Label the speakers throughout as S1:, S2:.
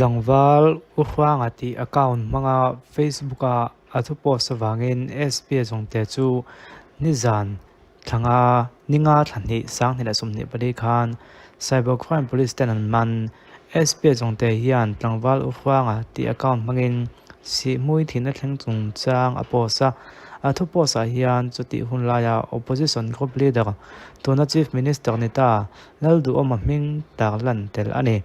S1: Tlangval U Hruanga tih account hmanga Facebook-a a thu post avangin SP zawngte chu nizan thlanga ninga thla hnih sanghnih leh 24 khan Cyber Crime Police ten an man. SP zawngte hian Tlangval U Hruanga tih account hmangin Sihhmui thihna thleng chungchang a post a, a thu post ah hian chutih hun laia Opposition Group Leader, tuna Chief Minister ni ta Lalduhawma hming tarlan tel a ni.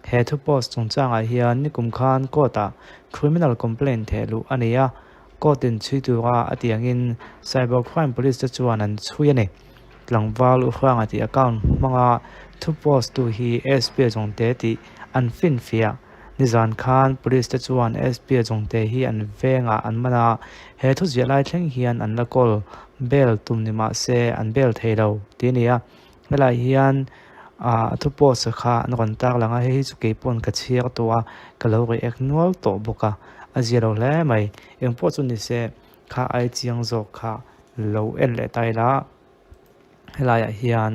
S1: He thu post chungchangah hian nikum khan court ah criminal complaint theh luh a ni a, court in chhui tura a tih angin Cyber Crime Police te chuan an chhui a ni. Tlangval U Hranga tih account hmanga thu post tu hi SP Zawngte tih an finfiah. Nizan khan Police te chuan SP Zawngte hi an vengah an man a, he thu ziah lai thleng hian an la kawl, bail tum ni mah se an bail thei lo tih a ni a. Helai hian ah thu post kha an rawn tar lang a, hei hi chu kei pawn ka chhiar tawh a, ka lo react nual tawh bawk a, a zia lo hle mai. Engpawh chu ni se kha ai chiang zawk kha lo en leh ta ila helaiah hian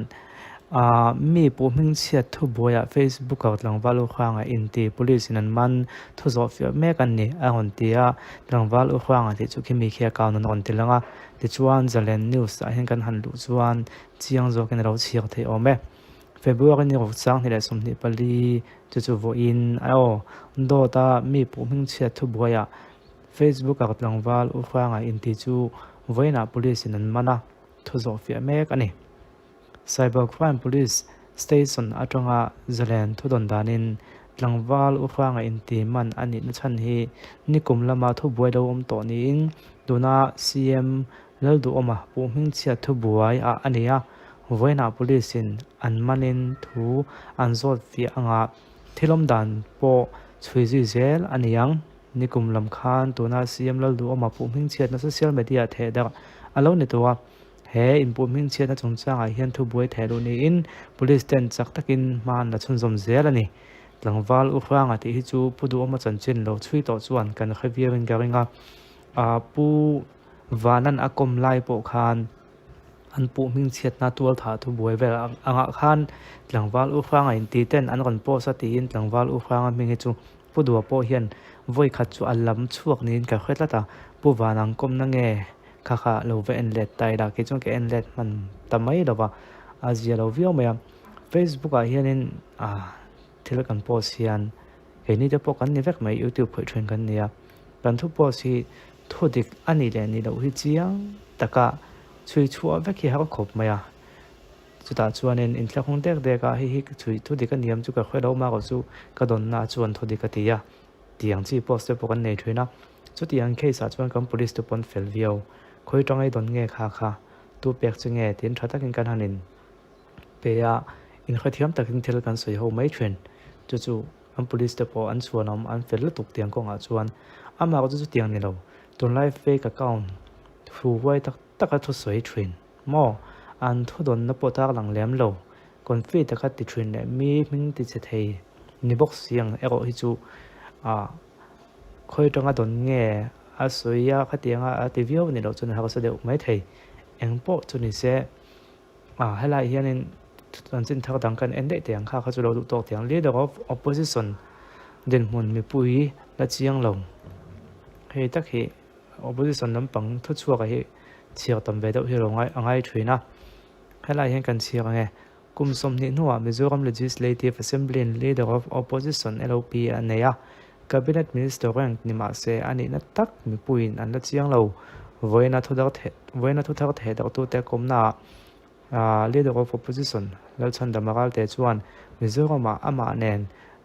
S1: ah mi pawh hmingchhiat thubuaiah Facebook ah tlangval u hranga inti police in an man thu zawh fiah mek an ni a rawn ti a, tlangval u hranga tih chu khimi khi account an rawn ti lang a, tichuan Zalen news ah hian kan han luh chuan Chiang zawkin a lo chhiar theih awm e. February ni ruk 2024 chu chu vawiin a aw dawt a mi puh hmingchhiat thubuaiah Facebook ah tlangval U Hranga inti chu vawiinah police in an man a, thu zawh fiah mek a ni. Cyber Crime Police Station atanga zalen thudawn danin tlangval U Hranga inti man a nihna chhan hi nikum lama thubuai lo awm tawh niin tuna CM Lalduhawma puh hmingchhiat thubuai ah a ni a, vawiinah police in an manin thu an zawt fiah anga thilawm dan pawh chhui zui zel a ni ang. Nikum lam khan tuna CM Lalduhawma puh hmingchhiatna social media theh darh a lo ni tawh a, he inpuh hmingchhiatna chungchangah hian thubuai theh luh niin police ten chak takin hma an la chhunzawm zel a ni. Tlangval U Hranga tih hi chu Pu Duhawma chanchin lo chhui tawh chuan kan hre viauin ka ring a, Pu Vanan a kawm lai pawh khan an puh hmingchhiatna tual thah thu buai vel angah khan tlangval U Hranga inti ten an rawn post a tiin tlangval U Hranga hming hi chu Pu Dua pawh hian vawi khat chu a lam chhuak niin ka hre tlat a, Pu Vanang kawmna nge kha kha lo va en let ta ila kei chuan ka en let hman ta mai lo va, a zia lo viau mai a. Facebook ah hianin thil kan post hian keini te pawh kan ni vek mai YouTube khawih thin kan ni a, kan thu post hi Thu dik a nih leh nih loh hi chiang taka chhui chhuah vek hi har khawp mai a. Chutah chuanin inthlahrung dek dek a, hei hi chhui thu dik a niam chu ka hre lo mah erawh chu ka dawnna chuan thu dik a ti a, tiang chi post te pawh kan nei thin a. Chutiang case ah chuan kan police te pawn fel viau, khawi tangai dawn nge kha kha, tu pek chu nge tiin tha takin kan han in pe a, inhrethiam takin thil kan sawi ho mai thin. Chu chu. An police te pawh an chhuanawm an fel lutuk tiang kawngah chuan amah chu chutiang ni lo, tunlai fake account thu huai tak taka thu sawi thin maw? An thudawnna pawh tak lang lem lo, confi taka ti thin leh mi hming ti che thei ni bawk si ang erawh hi chu ah khawi atanga dawn nge a sawi a khatianga a ti viau ni loh chuan a harsa deuh mai thei, engpawh chu ni se. Ah helai hianin chanchin thar dang kan en daih teh ang kha kha chu lo duh tawk teh ang leader of opposition dinhmun mipui la chiang lo hei tak hi opposition lampang thuchhuak ah hi chhiar tam ve deuh hi alo ngai a ngai thin a helai hian kan chhiar ang e kum 20 hnuah Mizoram Legislative Assembly in leader of opposition LOP a nei a cabinet minister rank ni mahse a nihna tak mipuiin an la chiang lo vawiina thudar theh vawiina thuthar theh darhtute kawmnaah ah leader of opposition Lalchhandama Ralte chuan Mizoramah amah nen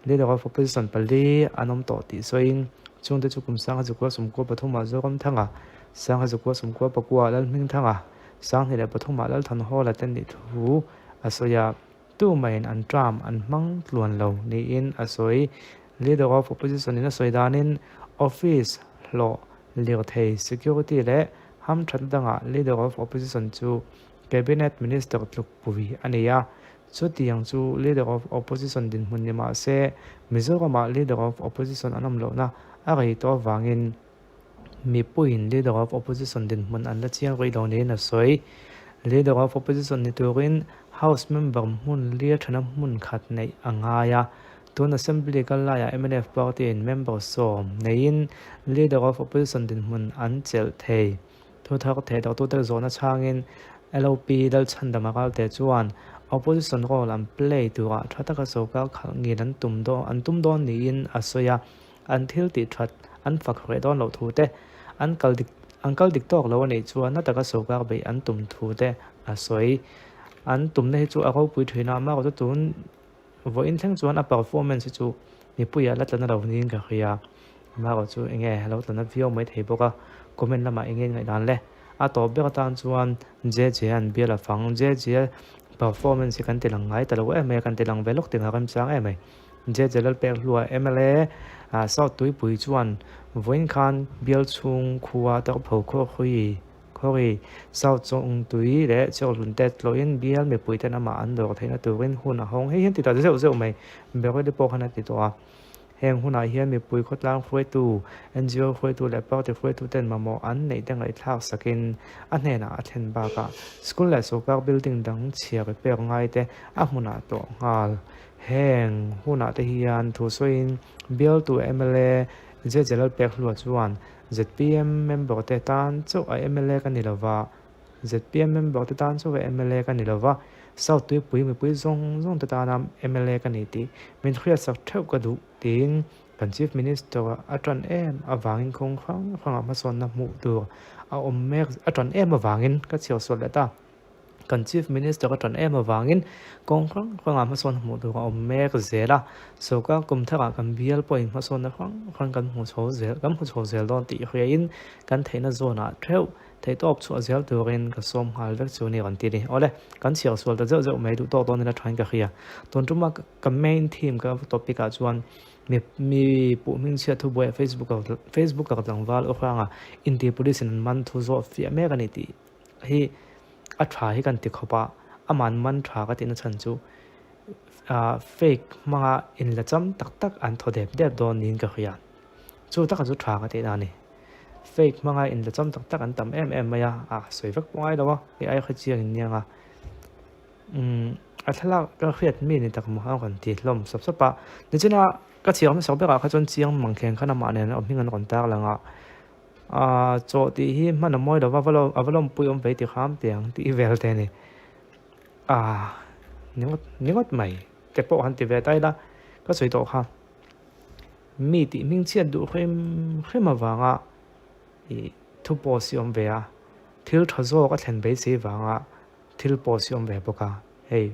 S1: leader of opposition pali an awm tawh tih sawiin chungte chu kum 1993 Zoramthanga, 1999 Lalhmingthanga, 2003 Lalthanhawla te nih thu a sawi a. Tumahin an term an hmang tluan lo niin a sawi. Leader of Opposition in a sawi danin Office hlawh lirthei security leh hamthatna dangah Leader of Opposition chu Cabinet Minister tlukpui a ni a. Chutiang chu Leader of Opposition dinhmun ni mah se Mizoramah Leader of Opposition an awm lohna a rei tawh avangin mipuiin Leader of Opposition dinhmun an la chiang rih lo niin a sawi. Leader of Opposition ni turin House member hmun lia thana hmun khat neih a ngai a. Tun Assembly kal laiah mnf party-in member sawm neiin Leader of Opposition dinhmun an chelh thei. Thu thar theh dartute zawhna chhangin LOP Lalchhandama Ralte chuan Opposition role an play turah tha taka sorkar khalh ngil an tum dawn an tum dawn niin a sawi a, an thil tih that an fak hreh dawn loh thu te, an kal dik an kal dik tawk lo a nih chuan na taka sorkar beih an tum thu te a sawi. An tumna hi chu a ropui thin a, amaherawhchu tun Vawiin thleng chuan a performance hi chu mipuiah la tla na lo niin ka hria. Amaherawhchu chu enge a lo tla na viau mai thei bawk a, comment lamah enge ngaihdan le? A tawp ber atan chuan JJ an bial a fang. JJ performance hi kan ti lang ngai ta lo em mai a, kan ti lang ve lawk ting a remchang em mai. JJ Lalpekhlua mla South Tuipui chuan vawiin khan bial chhung khua Tarpho Khawkhui Khawri, South Chawng tui leh Chawhlun te tlawhin bial mipui ten amah an dawr theihna turin hun a hawng. Hei hian ti ta zeuh zeuh mai, Beverly pawh khan a ti tawh a. Heng hunah hian mipui khawtlang hruaitu, ngo hruaitu leh party hruaitu ten mamawh an neih te ngaihthlak sakin a hnenah a thlen bakah school leh sorkar building dang chhia repair ngai te a hmunah tawh nghal. Heng hunah te hian thu sawiin bialtu mla JJ Lalpekhlua chuan Zpm member te tan chauh a mla ka ni lova, zpm member te tan chauh a mla ka ni lova, South Tuipui mipui zawng zawng te tana mla ka ni tih min hriatsak theuh ka duh tiin kan Chief Minister a tan em avangin kawng hrang hrangah hmasawnna hmuh tur a awm mek a tan em avangin ka chhiar sual leh ta. Kan Chief Minister a tan em avangin kawng hrang hrangah hmasawn hmuh tur a awm mek zel a, sorkar kum tharah kan bial pawhin hmasawnna hrang hrang kan hmu chho zel kan hmu chho zel dawn tih hriain kan theihna zawnah theuh theihtawp chhuah zel turin ka sawm nghal vek chu a ni rawn ti a ni. Awle, kan chhiar sual ta zeuh zeuh mai duh tawk dawn ila thain ka hria. Tun tuma ka main theme ka topic ah chuan mi mi puh hmingchhiat thubuai Facebook Facebook ah tlangval aw hranga inti police in an man thu zawh fiah mek a ni tih hi a tha hi kan ti khawp a, aman man tha ka tihna chhan chu ah fake hmanga inla cham tak tak an thaw dep dep dawn niin ka hria. Chu taka chu tha ka tihna a ni. Fake hmanga inla cham tak tak an tam em em mai a, ah sawi vek pawh ngai lo a, kei ai kha chiang in nia nga. Umm a thlalak ka hriat mi ni tak maw a rawn ti hlawm sawp sawp a, nichina ka chhiar hmasa berah kha chuan chiang mangkheng khan amah nen a hming an rawn tar lang a. Aaa chaw tih hi hman a mawi lova a va lawmpui awm ve ti hram teh ang tih vel te a ni. Aaa ni ngawt ni ngawt mai te pawh han ti ve ta ila ka sawi tawh kha. Mi tih hming chhiat duh hrim hrim avanga ih thu post hi awm ve a, thil tha zawk a thlen beisei vanga thil post hi awm ve bawk a. Hei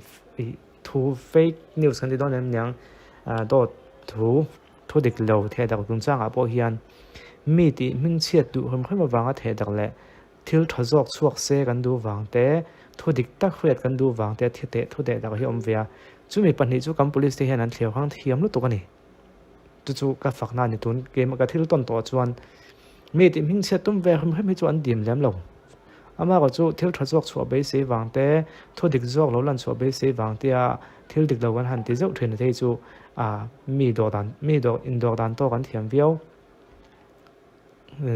S1: ih thu fake news kan ti dawn em niang dawt thu. Thu dik lo theh dak chungchangah pawh hian mi tih hmingchhiat duh hrim hrim avanga theh dak leh thil tha zawk chhuak se kan duh vang te, thu dik tak hriat kan duh vang te thi teh thu teh dak hi a awm ve a. Chumi pahnih chu kan police te hian an thliau hrang thiam lutuk a ni. Chu chu ka fakna a ni tun keimah ka thil tawn tawh chuan mi tih hmingchhiat tum ve hrim hrim hi chu an dim lem lo. Amaherawh chu thil tha zawk chhuah beisei vang te, thu dik zawk lo lan chhuah beisei vang tia thil dik lo kan han ti zeuh thin a te hi chu ah mi dawr dan mi dawr indawr dan tawk an thiam viau.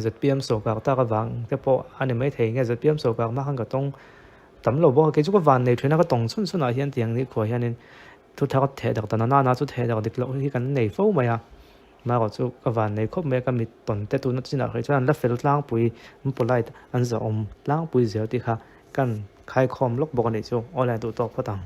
S1: Zpm sawrkar tak avang te pawh a ni maithei nge zpm sawrkar hma khan ka tawng tam lo bawk a, kei chu ka van nei thin a ka tawng chhun chhun ah hian tiang ni khuah hianin thu thar theh dak ta na na chu theh dak dik loh hi kan nei fo mai a. Marawh chu ka van nei khawp mai a, ka mit tawn te tuna chinah hrih chuan an la fel tlangpui, an polite, an zahawm tlangpui zel tih kha kan khaikhawm lawk bawk a nih chu. Awle duh tawk phawt ang.